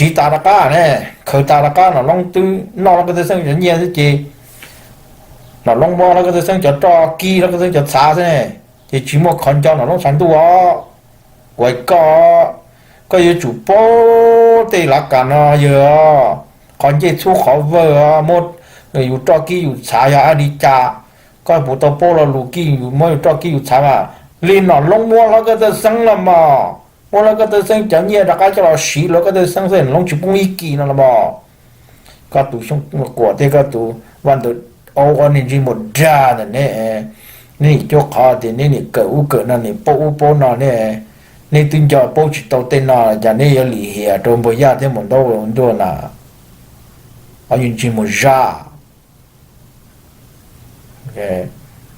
siv tas rov qab ne, khaws tas rov qab, Nom Loob twb noj Laj Kab Txawj Xeeb cov nyiaj xwb ces Nom Loob muab Laj Kab Txawj Xeeb cov roj kib Laj Kab Txawj Xeeb cov txhav xwb ne, ces tsis muaj qhov nco Nom Loob tshav ntuj os. Kuv hais koj, koj yuav tsum paub tej lav kam no yog qhov ncej txhub qhov vawj os, muab yus roj kib yus txhav yog dab tsi cas. Koj puas tau paub lo lus kib, muab yus roj kib yus txhav mas li Nom Loob muab Laj Kab Txawj Xeeb los mas, muab Laj Kab Txawj Xeeb cov nyiaj rov qab coj los siv Laj Kab Txawj Xeeb xwb Nom Loob tsis poob ib kis no los mas. Koj tus Xyooj Kuam thiab koj tus Vaj Ntawm Aub, ob niag ntsej muag dag ntawm neb, neb nim cuab qhov tias neb nim kawm ub kawm no, nim paub ub paub no, neb twb nco paub tsis tau tej no, cas neb yuav lim hiam rau Npuag Yaj thiab Maum Ntaub Ntuj na? Ob niag ntsej muag zaj,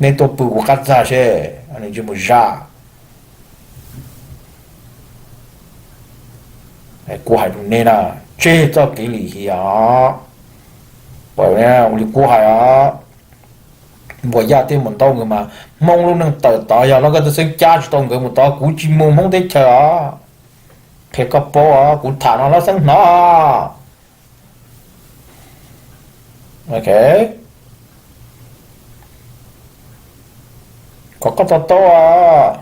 neb tuaj pw kuv qab txag seb, ob niag ntsej muag zaj. Kuv hais rau neb na, tseg txoj kev lim hiam os. Ua li kuv hais os, Npuag Yaj thiab Maum Ntaub nkawd mas Hmoob lub neej tawm tod, yog Laj Kab Txawj Xeeb cab tsis tau nkawd mus tod kuv tsis mus Hmoob teb chaws os. Qhia koj paub os, kuv tham no Laj Xeeb hnov. Kom koj to taub os.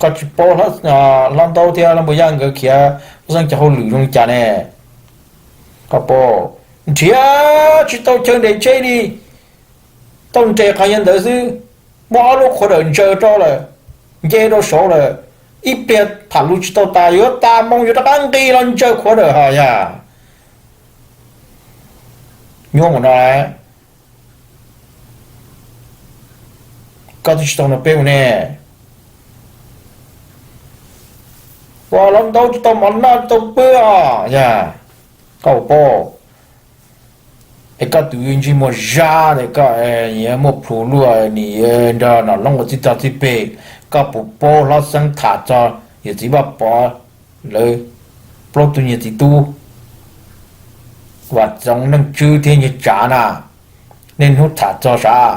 Koj tsis paub Hlob Ntaub thiab Hlob Npuag Yaj nkawd khiav Laj Xeeb cov hauj lwm zoo li cas ne? Koj paub, nrhiav tsis tau chaw nres tsheb li, tau nres qhov ntawd xwb. Muab ob lub qhuav dawm ntsaws rau lawm, nce rau saud lawm. Ib pliag tham lus tsis tau tas yuav tas moo yuav rov qab nqis los ntsaws qhuav dawm ho yog. Nyuaj mus no, koj twb tsis tau nrog peb mus ne. Ua Hlob Ntaub tsis tau mov noj tsis tau pw os yog. Koj paub, es koj tus ntsej muag zaj ntawd koj yuav muaj plhus luaj, nws yuav nrog Nom Loob ua txij tog txij peg. Koj puas paub Hlob Xeeb tham txog yawm txiv Vaj Pov lawv plaub tug niag txiv tub, Vam Txoov, Neej Tswb thiab Nyiaj Tsav na? Niaj hnub tham txog sav,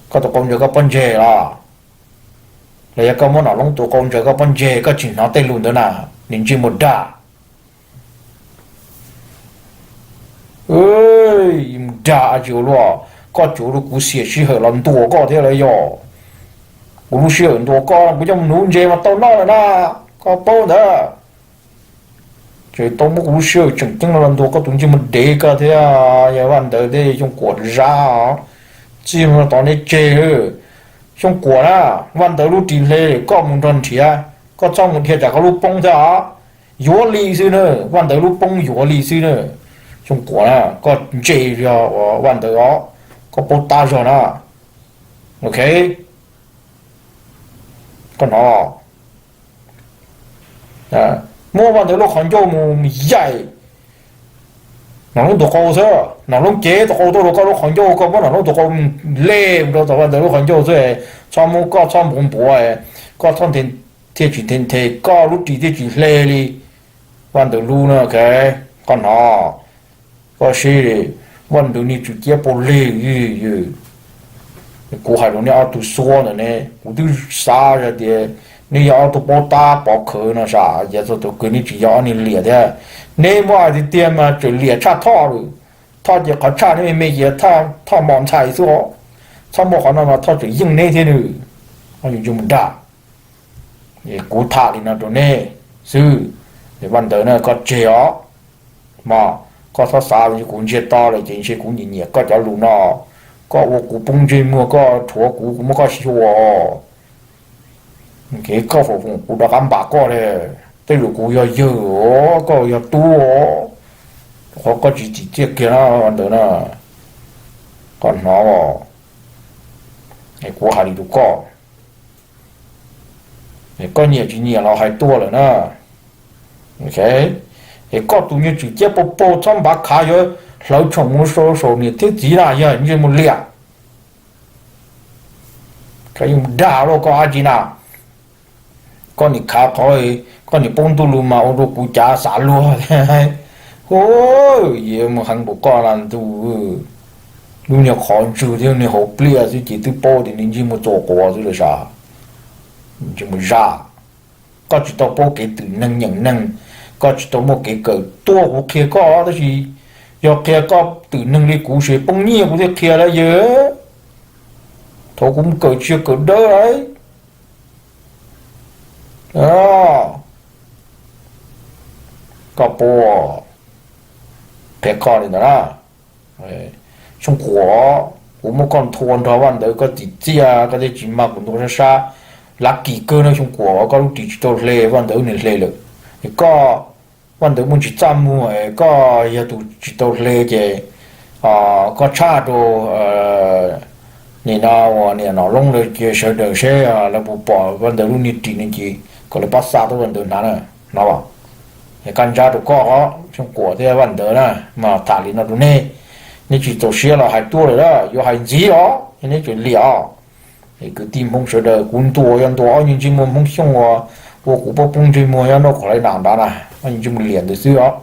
koj tus qau ntsaws koj pob ntseg los? Los yog koj muab Nom Loob tus qau ntsaws koj pob ntseg, koj tsis hnov tej lus ntawd na, niag ntsej muag dag? Dag tsis ua luaj, koj tsuas ua rau kuv xiam sij hawm los ntuas koj thiab lawm yog. Kuv lub sij hawm ntuas koj kuv coj mus nuv ntses mas tau noj lawm na, koj paub ntawd. Tseem tau muab kuv lub sij hawm tseem ceeb no los ntuas koj tus ntsej muag dev koj thiab, yog Vaj Ntawd thiab Xyooj Kuam zab os. Txij no tod neb tseg. Xyooj Kuam na, Vaj Ntawd lub ris hle koj mus nrog nrhiav, koj txhob mus dhia tsam koj lub poob thiab os. Yuav li xwb na, Vaj Ntawd lub poob yuav li xwb na. Xyooj Kuam na, koj ntse yog Vaj Ntawd os, koj paub tab zog na. Ok, koj hnov, muab Vaj Ntawd lub qhov ncauj mus yaim Nom Loob tus qau xwb, Nom Loob cev tus qau tuaj rau koj lub qhov ncauj, koj muab Nom Loob tus qau le mus rau tom Vaj Ntawd lub qhov ncauj xwb. Txhob muab, koj txhob npuav npuav, koj txhob nthe, thiaj tsis nthe nthe, koj lub ris thiaj tsis hle li Vaj Ntawd lub na. Koj hnov, koj seb, Vaj Ntawd niag tswm ciab pau leg. Kuv hais rau nej ob tug xuab ntawm ne, kuv twb xav tias nej yog ob tug paub tab pov khawv no sas, yav txog thaum kawg nej tsis yog ob niag liam thiab. Neb muab hais tiag tiag mas tseem liam tshaj Thoj lawm. Thoj ces qhov tshaj neb me me ces Thoj mos ntxhais xwb os. Txhob muaj qhov no mas Thoj tseem yeej neb thiab nws. Mus dag, kuv tham li no rau nej xwb. Vaj Ntawd na, koj tseg os. Mas koj txhob xav li kuv ntsiag to lawm ces ntshe kuv nyiam nyiam koj cov lus no. Koj ua kuv poob ntsej muag, koj rhuav kuv, kuv muab koj xyuas. Koj foom foom kuv rov qab npam koj li. Tej zaum kuv yog yawg, koj yog tub, qhov koj tsis txim txiaj kiag na Ntawd na. Koj hnov, kuv hais li rau koj, koj nyiam tsis nyiam los hais tuaj lawm na. Es koj tus nyuag tswm ciab pau pau txhob npav khav yuav hlawv tshoom mus saum niam thiab txiv na, yog ntsej muag liam. Koj yeej dag luaj koj dab tsi na. Koj nim khav qhov, koj nim paub ntuj lus mas ua rau kuv cav xav luag. Hu, yuav mus heev npaum koj na ntuj. Lub niag qhov ntswg thiab niag hauv pliaj xwb ces twb paub tias nws ntsej muag txuas quav xwb lawm sas. Mus zaj, koj tsis tau paub kev twm neeg nyeem neeg, koj tsis tau muaj kev kawm tuaj kuv qhia koj, tab sis yog qhia koj twm neeg li kuv ces poob nyiaj kuv thiaj qhia lawm yog. Thaum kuv mus kawm tsis yog kawm dawb lawm. Koj puas qhia koj li ntawd na? Xyoo Quam, kuv muab koj nthua nrog Vaj Ntawv, koj txim txiaj koj thiaj tsis mag kuv nthua sab sab. Lav kim kawg no, Xyoo Quam, koj lub ris tsis tau hle, Vaj Ntawv niam hle lawm. Koj, Vaj Ntawv muaj ntsis txaj muag, koj yog tus tsis tau hle ces koj tshaj rau nim no uas niam Nom Loob lawv sawv daws seb lawv puas pom Vaj Ntawv lub niag ris no ces kom lawv pab xa tuaj Vaj Ntawv hnav na, no. Kab ntsab rau koj os, Xyoo Quam thiab Vaj Ntawv na, mas tham li no rau nej, nej tsis txaus siab los hais tuaj lawm na, yuav hais ntxiv os, neb tseem liam os. Kwv tij Hmoob sawv daws, kuv ntuas yog ntuas ob niag ntsej muag Hmoob Xyooj uas ua kuv pob poob ntsej muag nyob nraum qhov lawv nam nrad na, ob niag ntsej muag liam ntawd xwb os.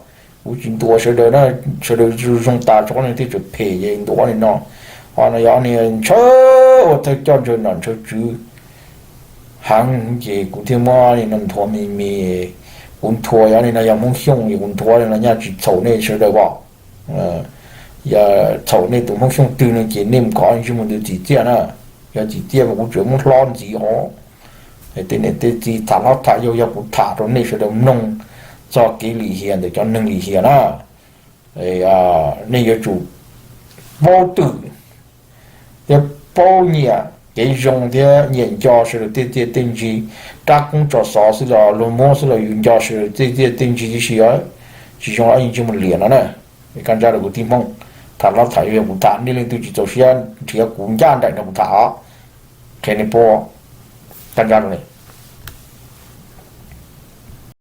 Kuv tsis ntuas sawv daws na, sawv daws zoo tas tso ob niag thiaj tseem phem ces ntuas ob niag no. Ho no yog ob niag ntshaw ua thawj coj ntshaw nom ntshaw tswv heev ces kuv thiaj muab ob niag no nthua me me. Kuv nthua yog ob niag no yog Hmoob Xyooj es kuv nthua ob niag no nyaj tsis txhaum nej sawv daws os. Yog txhaum nej tus Hmoob Xyooj twg no ces nej mus kom ob niag ntsej muag ntawd txim txiaj na. Yog txim txiaj mas kuv tseem muab hlob ntxiv os. Tej niam tej txiv, tham hlob tham yau yog kuv tham rau nej sawv daws mloog txog kev lim hiam ntawm cov neeg lim hiam na. Nej yuav tsum paub twm thiab paub nyiam kev zoo thiab nyiam nco sawv daws tej txiaj tej ntsig. Rab koob tso xov xwb los luag muab xwb los yus nco sawv daws tej txiaj tej ntsig tib si os. Tsis zoo ob niag ntsej muag liam no na. Kab ntsab rau kwv tij Hmoob, tham hlob tham yau yog kuv tham, nej leej twg tsis txaus siab nrhiav kuv ncaj nraim no kuv tham os. Qhia nej paub, kab ntsab rau nej.